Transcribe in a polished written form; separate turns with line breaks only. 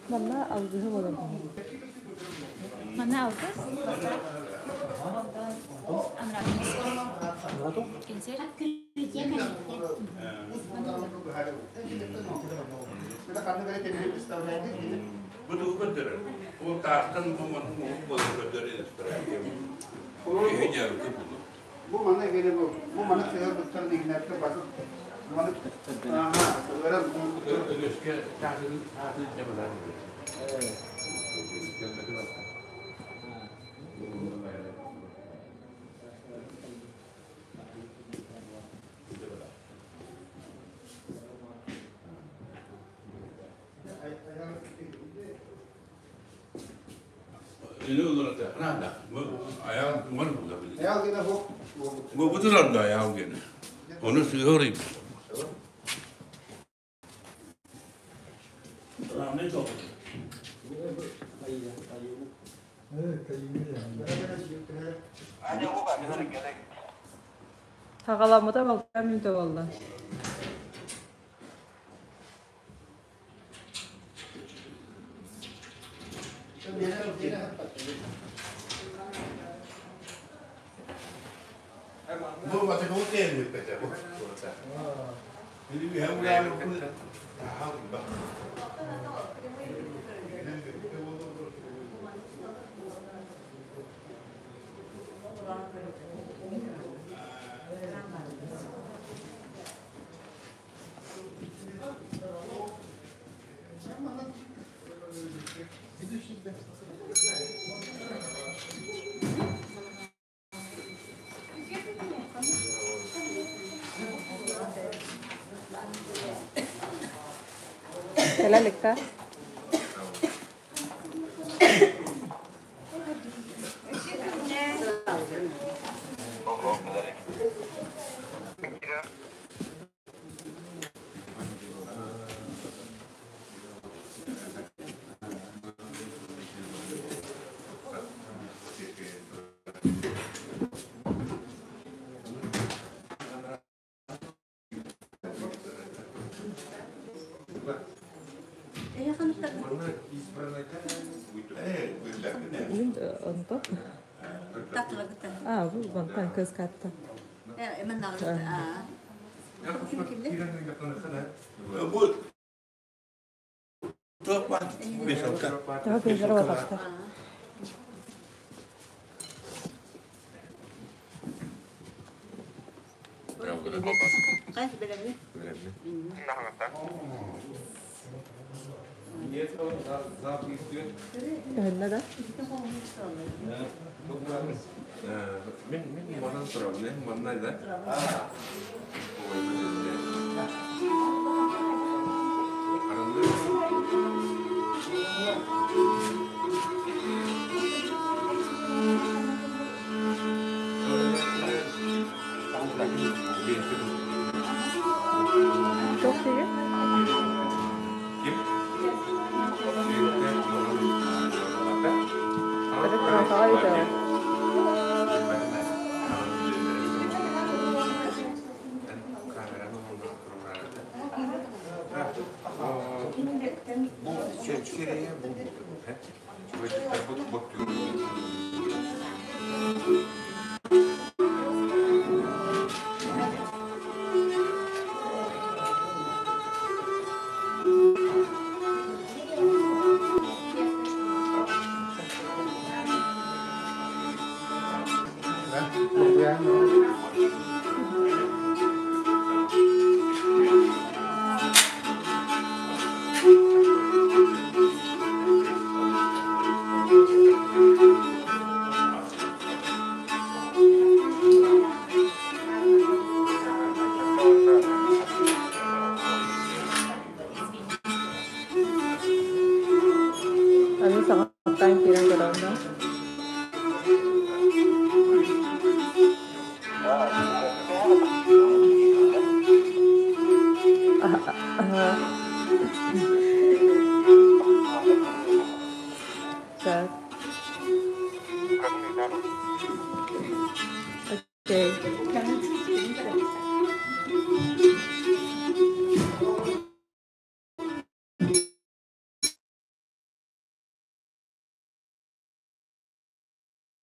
Манна алгыһы буолар
Манна алгыс Кэнсиэр.
Бу тугу көрдөрөр? Ол таастан бу буолан көрдөрөр Киһи дьарыгы булу.
Бу маны гене бу бу маны сыһар буттар дигинерке басып маны аха сыгыран
Өлөскө таатын таатын жабылар. Ini olurdu. Nerede? Bu ayağı var mı da bilir.
Ayal gene bu
Bu bu da ayağı gene. Onu sığırayım. Rahmet olsun.
Саҕаламмыта балтараа мүнүүтэ буолла.
Bu batı bu değil mi peki bu?
Кэлэ иликтэ. Мин онто. А, бу мантан көз катта.
Bu Çok var. Beş altı.
Төһө көзлөрө батахтар. Көһүннэ да?
Мин манан турабын, манна да.
Туох диигин? Электронкаҕа ыытыаҕа. Аны саҥаттаан киирэн көрөҕүн да?